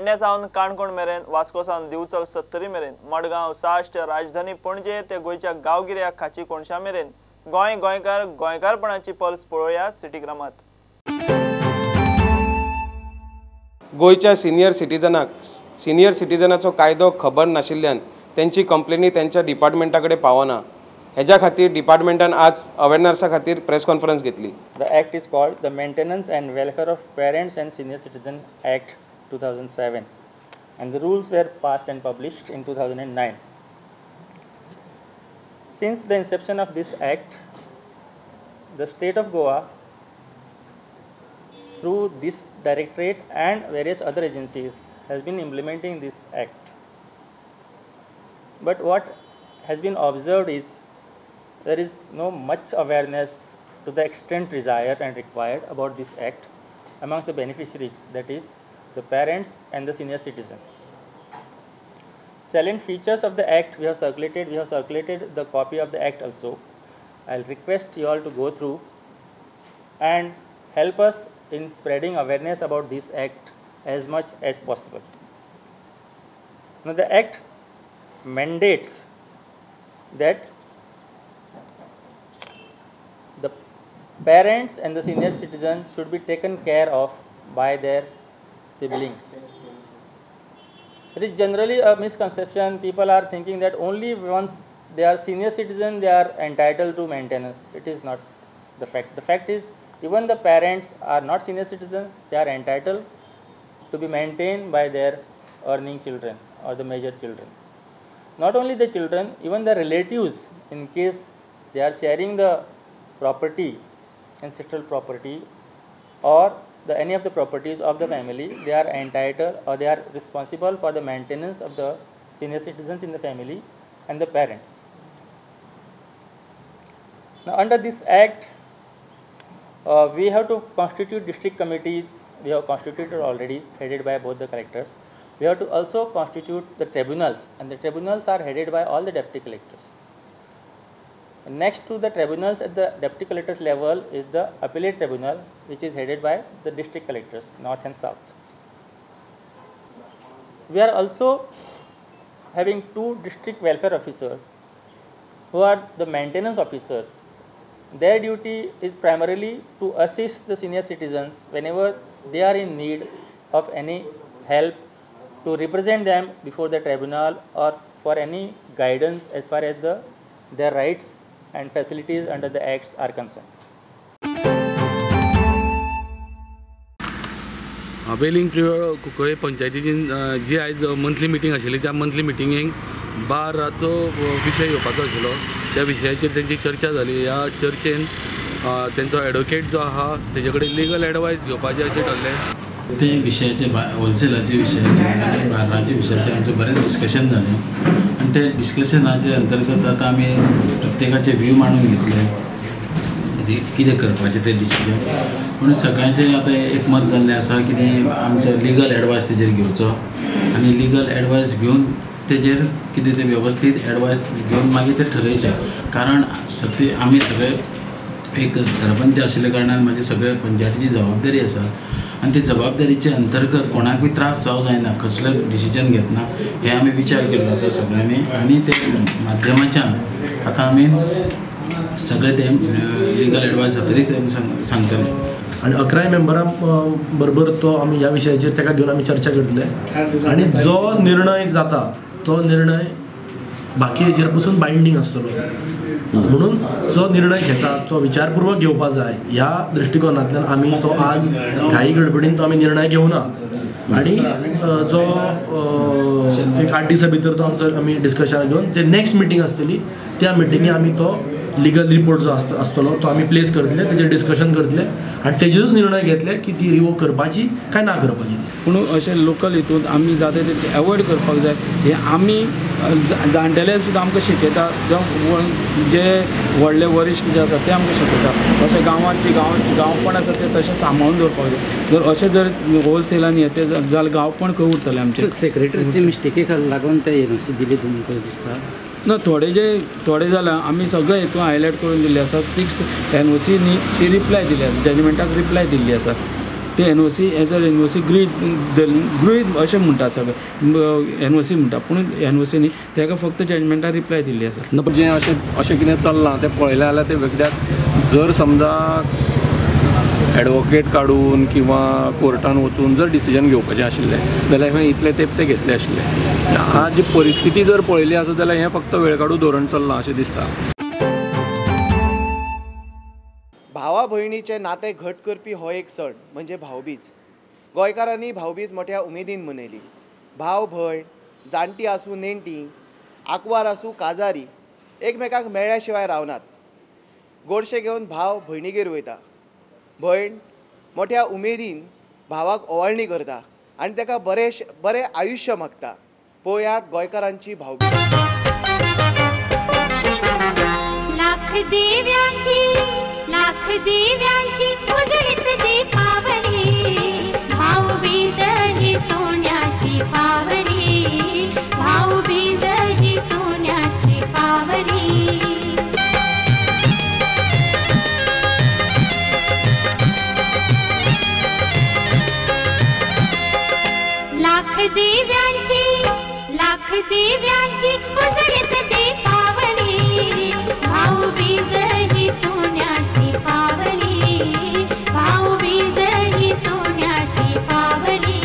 पेडणे सावन काणकोण मेरेन, वास्को सावन दिवचल सत्तरी मेरेन, मडगांव, साश्ट, राजधानी पणजे ते गोंयच्या गांवगिऱ्या खाची कोणशा मेरेन गोंय गोंयकार गोंयकारपणाची पल्स पळोवया सिटीग्रामात। गोंयच्या सिनियर सिटीजनाक सिनियर सिटीजनाचो कायदो खबर नाशिल्ल्यान तेंची कंप्लेनी तेंच्या डिपार्टमेंटा कडेन पावना। हेज्या खातीर डिपार्टमेंटान आज अवेरनर्सा खातीर प्रेस कॉन्फरन्स घेतली। The act is called the Maintenance and Welfare of Parents and Senior Citizen Act 2007 and the rules were passed and published in 2009. Since the inception of this act, the state of Goa through this directorate and various other agencies has been implementing this act. But what has been observed is there is no much awareness to the extent desired and required about this act amongst the beneficiaries, that is the parents and the senior citizens. Salient features of the act we have circulated the copy of the act also. I'll request you all to go through and help us in spreading awareness about this act as much as possible. Now the act mandates that the parents and the senior citizens should be taken care of by their siblings. It is generally a misconception. People are thinking that only once they are senior citizen they are entitled to maintenance. It is not the fact. The fact is even the parents are not senior citizens, they are entitled to be maintained by their earning children or the major children. Not only the children, even the relatives, in case they are sharing the property, ancestral property or the any of the properties of the family, they are entitled or they are responsible for the maintenance of the senior citizens in the family and the parents. Now under this act, we have to constitute district committees. We have constituted already, headed by both the collectors. We have to also constitute the tribunals, and the tribunals are headed by all the deputy collectors. Next to the tribunals at the deputy collectors level is the appellate tribunal, which is headed by the district collectors, north and south. We are also having two district welfare officers who are the maintenance officers. Their duty is primarily to assist the senior citizens whenever they are in need of any help, to represent them before the tribunal or for any guidance as far as their rights and facilities under the acts are concerned. वेलिंग प्रियोळ कुंकळे पंचायतीची जी आयज monthly meeting आशिल्ली त्या monthly मिटिंगेक बाराचो विशय येवपाचो आशिल्लो. त्या विशयाचेर तेंची चर्चा जाली. ह्या चर्चेन तेंचो एडवोकेट जो आहा तेजे कडेन लिगल एडवायस घेवपाचें अशें ठरलें. ते विशयाचे होलसेलाचे विशयाचे आनी बार्राचे विशयाचे आमचें बरें डिस्कशन जालें आनी ते डिस्कशनाचे अंतर्गत आतां आमी प्रत्येकाचे व्यू मांडून घेतले कितें करपाचें तें डिसिजन. पूण सगळ्यांचें आतां एक मत जाल्लें आसा की आमचो लिगल एडवायस तेजेर घेवचो आनी लिगल एडवायस घेवन तेजेर कितें तें वेवस्थीत एडवायस घेवन मागीर तें ठरयचें. कारण सत्य आमी सगळे एक सरपंच आशिल्ल्या कारणान म्हाजी सगळे पंचायतीची जबाबदारी आसा आनी ते जबाबदारीचे अंतर्गत कोणाकूय त्रास जावं जायना कसलेंच डिसिजन घेतना हें आमी विचार केल्लो आसा सगळ्यांनी आनी ते माध्यमाच्यान आतां आमी सगळे ते लिगल एडवायस जातली ते आमी सांगतले. आनी 11 मेंबरां बरोबर तो आमी ह्या विशयाचेर ताका घेवन आमी चर्चा करतले आनी जो निर्णय जाता तो निर्णय बाकी हेजेर पसून बायंडींग आसतलो. म्हणून जो निर्णय घेता तो विचारपूर्वक घेवपा जाय ह्या दृश्टिकोनांतल्यान आमी तो आज घाई गडबडीन तो आमी निर्णय घेवना आनी जो एक 8 दिसां भितर तो आमचो आमी डिस्कशन घेवन जे नेक्स्ट मिटींग आसतली त्या मिटिंगे आमी तो लिगल रिपोर्ट जो आसतलो तो आमी प्लेस करतले, तेजेर डिस्कशन करतले आनी तेजेरूच निर्णय घेतले की ती रिवोक करपाची काय ना करपाची. पूण अशें लोकल हितून आमी जाता ते एवॉयड करपाक जाय. हे आमी जाणटेले सुद्दां आमकां शिकयता, जावं जे व्हडले वरिश्ठ जे आसा ते आमकां शिकयता. अशें गांवांत जी गांवपण आसा तें तशें सांबाळून दवरपाक जाय. जर अशें जर होलसेलान हें तें जाल्यार गांवपण खंय उरतलें आमचें. सेक्रेटरीचे मिस्टेकी लागून ते एनओसी दिली तुमकां दिसता ना? थोडे जे थोडे जाल्यार आमी सगळे हितून हायलायट करून दिल्ले आसा. ती एनओसी न्ही ती रिप्लाय दिली आसा, जजमेंटाक रिप्लाय दिल्ली आसा. ते एनओसी एज अ एनओसी गृहीत धरली, गृहीत अशें म्हणटा सगळे एनओसी म्हणटा, पूण एनओसी न्ही, ताका फक्त जजमेंटाक रिप्लाय दिल्ली आसा. जें अशें अशें कितें चल्लां तें पळयलें जाल्यार तें कित्याक जर समजा एडवोकेट काडून किंवा कोर्टान वचून जर डिसिजन घेवपाचें आशिल्लें जाल्यार हें इतले तेंप ते घेतले आशिल्ले. आज जी परिस्थिती जर पळयली आसा जाल्यार हें फक्त वेळ काडू धोरण चल्लां अशें दिसता. भावा भयणीचें नातें घट करपी हो एक सण म्हणजे भावबीज. गोंयकारांनी भावबीज मोठ्या उमेदीन मनयली. भाव भयण, जाणटी आसूं नेणटी, आंकवार आसूं काजारी, एकमेकांक मेळ्ळ्या शिवाय रावनात. गोडशें घेवन भाव भयणीगेर वयता, भयण मोठ्या उमेदीन भावाक ओवाळणी करता आनी ताका बरें बरें आयुश्य मागता. पळयात गोंयकारांची भावबीज. लाख दिव्यांची, लाख दिव्यांची उजळीत दीपावली, भाऊबीज ही सोन्याची पावली, भाऊबीज ही सोन्याची पावली. लाख दिव्यांची, लाख दिव्यांची उजळीत दीपावली, भाऊबीज ही सोन्याची पावली, भाऊबीज ही सोन्याची पावली.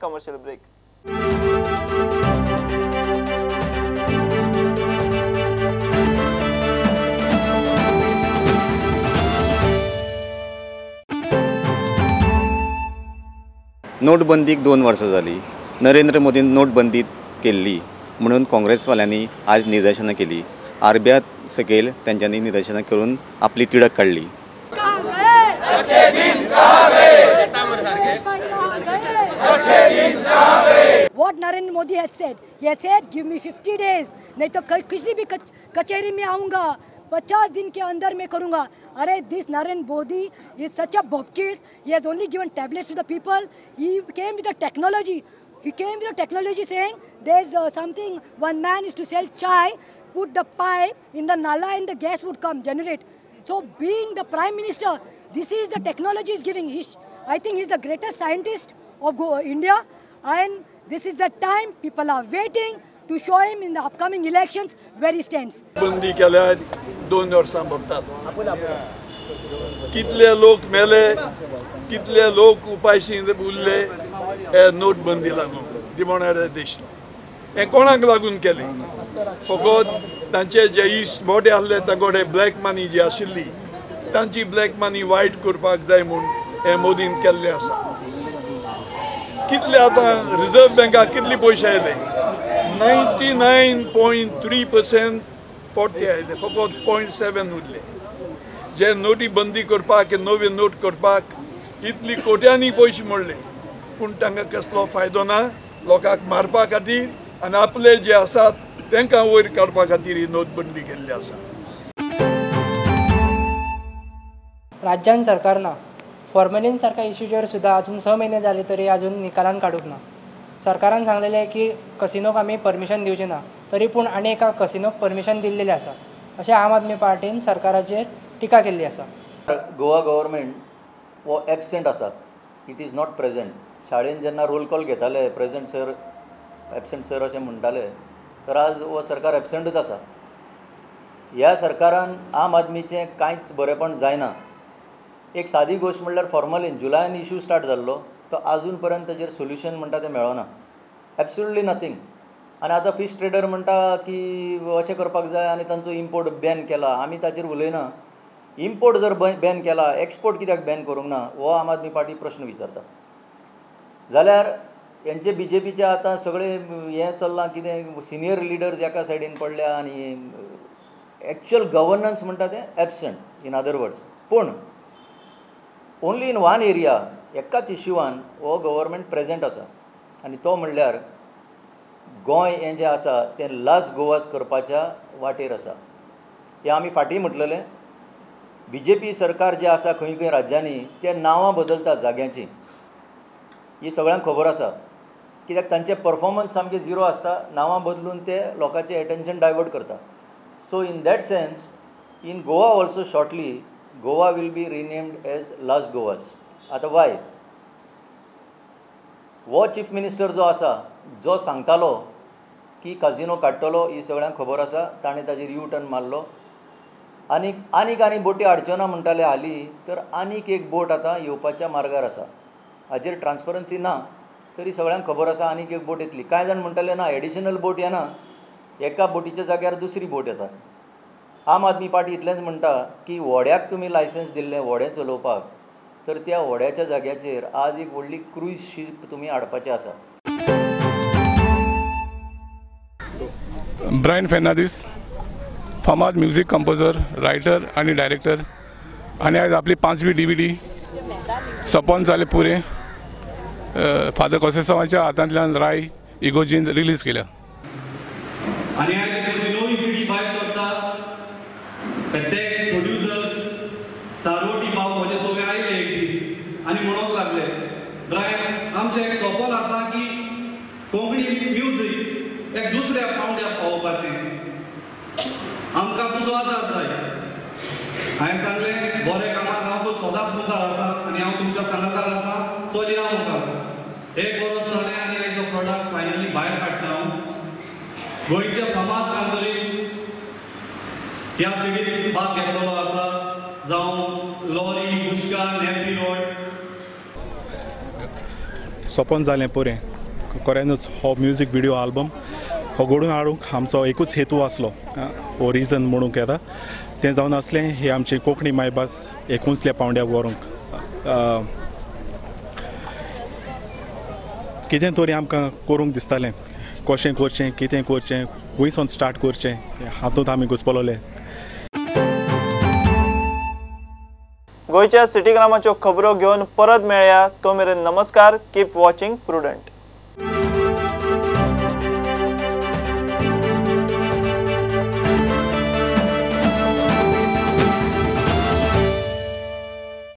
Commercial break. नोटबंदीक 2 वर्सां जाली. नरेंद्र मोदीन नोटबंदी केल्ली म्हणून काँग्रेसवाल्यांनी आज निदर्शनां केली. आरबीआय सकयल तेंच्यांनी निदर्शनां करून आपली तिडक काडली. What Narendra Modi had said, he had said, give me 50 days, नहीं तो किसी भी कचहरी में आऊँगा, 50 दिन के अंदर मैं करूँगा. अरे this Narendra Modi is such a bobcase. He has only given tablets to the people. He came with a technology. He came with a technology saying there is something, one man is to sell chai, put the pipe in the nala and the gas would come, generate. So being the Prime Minister, this is the technology is giving. I think he is the greatest scientist of India, and this is the time people are waiting to show him in the upcoming elections where he stands. बंदी केल्यार 2 वर्सां भरतात. कितले लोक मेले, कितले लोक उपाशी उरले हे नोटबंदी लागून, डिमॉनेटायझेशन हें कोणाक लागून केलें? फकत तांचे जे इश्ट मोठे आसले तांचे ब्लॅक मनी जी आशिल्ली तांची ब्लॅक मनी वायट करपाक जाय म्हूण हें मोदीन केल्लें आसा. कितले आतां रिजर्व बँकाक कितले पयशे आयले? 99.3% परते आयले, फकत 0.7 उरले. जे नोटी बंदी करपाक, नवी नोट करपाक इतली कोट्यांनी पयशे मोडले, पूण तांकां कसलो फायदो ना। लोकांक मारपा खातीर आनी आपले जे आसात तांकां वयर काडपा खातीर ही नोटबंदी केल्ली आसा। राज्यान सरकार ना फॉर्मेलिन सारख्या इश्यूचेर सुद्दां अजून 6 महिने जाले तरी अजून निकालान काडूंक ना। सरकारान सांगलेलें की कसिनोक आमी परमिशन दिवचे ना, तरी पूण आनी एका कसिनोक परमिशन दिल्लेलें आसा, अशें आम आदमी पार्टीन सरकाराचेर टिका केल्ली आसा। गोवा गव्हर्मेंट हो एबसेंट आसा, it is not present. शाळेन जेन्ना रोल कॉल घेताले प्रेजेंट सर एबसेंट सर अशें म्हणटाले, तर आज हो सरकार एबसेंटूच आसा। ह्या सरकारान आम आदमीचें कांयच बरेंपण जायना। एक सादी गोश्ट म्हणल्यार फॉर्मलीन जुलयान इशू स्टार्ट जाल्लो तो आजून पर्यंत ताजेर सोल्युशन म्हणटा तें मेळना, एब्सोल्युटली नथींग। आनी आतां फीश ट्रेडर म्हणटा की अशें करपाक जाय आनी तांचो इम्पोर्ट बॅन केला, आमी ताचेर उलयना। इम्पोर्ट जर बॅन केला, एक्सपोर्ट कित्याक बॅन करूंक ना हो आम आदमी पार्टी प्रश्न विचारता। जाल्यार हेंचे बी जे पीचे आतां सगळें हें चल्लां कितें, सिनियर लिडर्स एका सायडीन पडल्या आनी एक्चुअल गवर्नन्स म्हणटा तें एबसंट इन अदर वर्ड्स। पूण ओन्ली इन वन एरिया, एकाच इश्यूआन हो गव्हर्मेंट प्रेजेंट आसा आनी तो म्हणल्यार गोंय हें जें आसा तें लास्ट गोवास करपाच्या वाटेर आसा। हें आमी फाटीं म्हटलेलें, बी जे पी सरकार जें आसा खंय खंय राज्यांनी ते नांवां बदलता जाग्यांचीं, ही सगळ्यांक खबर आसा, कित्याक तांचें परफॉर्मन्स सामकें झिरो आसता, नांवां बदलून ते लोकांचें एटेन्शन डायवर्ट करता। So in that sense in Goa also shortly Goa will be renamed as last Goa's. आतां वाय हो चीफ मिनिस्टर जो आसा जो सांगतालो की काजिनो काडटलो ही सगळ्यांक खबर आसा, ताणें ताजेर यू टर्न मारलो आनीक आनीक आनी बोटी हाडच्यो ना म्हणटाले हालीं, तर आनीक एक बोट आतां येवपाच्या मार्गार आसा। हाजेर ट्रान्सपरन्सी ना तरी सगळ्यांक खबर आसा आनीक एक बोट येतली। कांय जाण म्हणटाले ना एडिशनल बोट येना, एका बोटीच्या जाग्यार दुसरी बोट येता। आम आदमी पार्टी इतलेंच म्हणटा की व्हड्याक तुमी लायसन्स दिल्लें व्हडें चलोवपाक, तर त्या व्हड्याच्या जाग्याचेर आज एक व्हडली क्रूज शीप तुमी हाडपाचें आसा। ब्रायन फेर्नांदीस फामाद म्युजीक कंपोजर, रायटर आनी डायरेक्टर, आनी आयज आपली 5वी DVD सपोन जाले पुरे फादर कोसेसांवाच्या हातांतल्यान राय इगोजीन रिलीज केल्या। आनी आयज म्हजी नवी सीडी भायर सरता, तेच प्रोड्युसर तारोटी भाव म्हजे सोबे आयले एक दीस आनी म्हणूंक लागले, ब्रायन आमचें एक सपन आसा की कोंकणी म्युजीक एक दुसऱ्या पावंड्यार पावोवपाचें, आमकां तुजो आदार जाय। हांवें सांगलें बरें कामाक हांव सदांच मुखार आसा आनी हांव तुमच्या सांगाताक आसा, चलया मुखार। एक वरस जालें आनी आयज हो प्रोडक्ट फायनली भायर काडटा हांव। गोंयचे फामाद कांतोरीस ह्या सिडीत भाग घेतलेलो आसा, जावं लॉरी, बुशका, नेफी रोड। सपन जालें पुरें खऱ्यानूच हो म्युजीक व्हिडियो आल्बम हो घडोवन हाडूंक आमचो एकूच हेतू आसलो, हो रिजन म्हणूंक येता तें जावन आसलें ही आमची कोंकणी मायभास एक उंचल्या पावंड्यार व्हरूंक कितें तरी आमकां करूंक दिसतालें, कशें करचें, कितें करचें, खंयसून स्टार्ट करचें, हातूंत आमी घुस्पलोले। गोंयच्या सिटीग्रामाच्यो खबरो घेवन परत मेळया, तो मेरेन नमस्कार. Keep watching Prudent.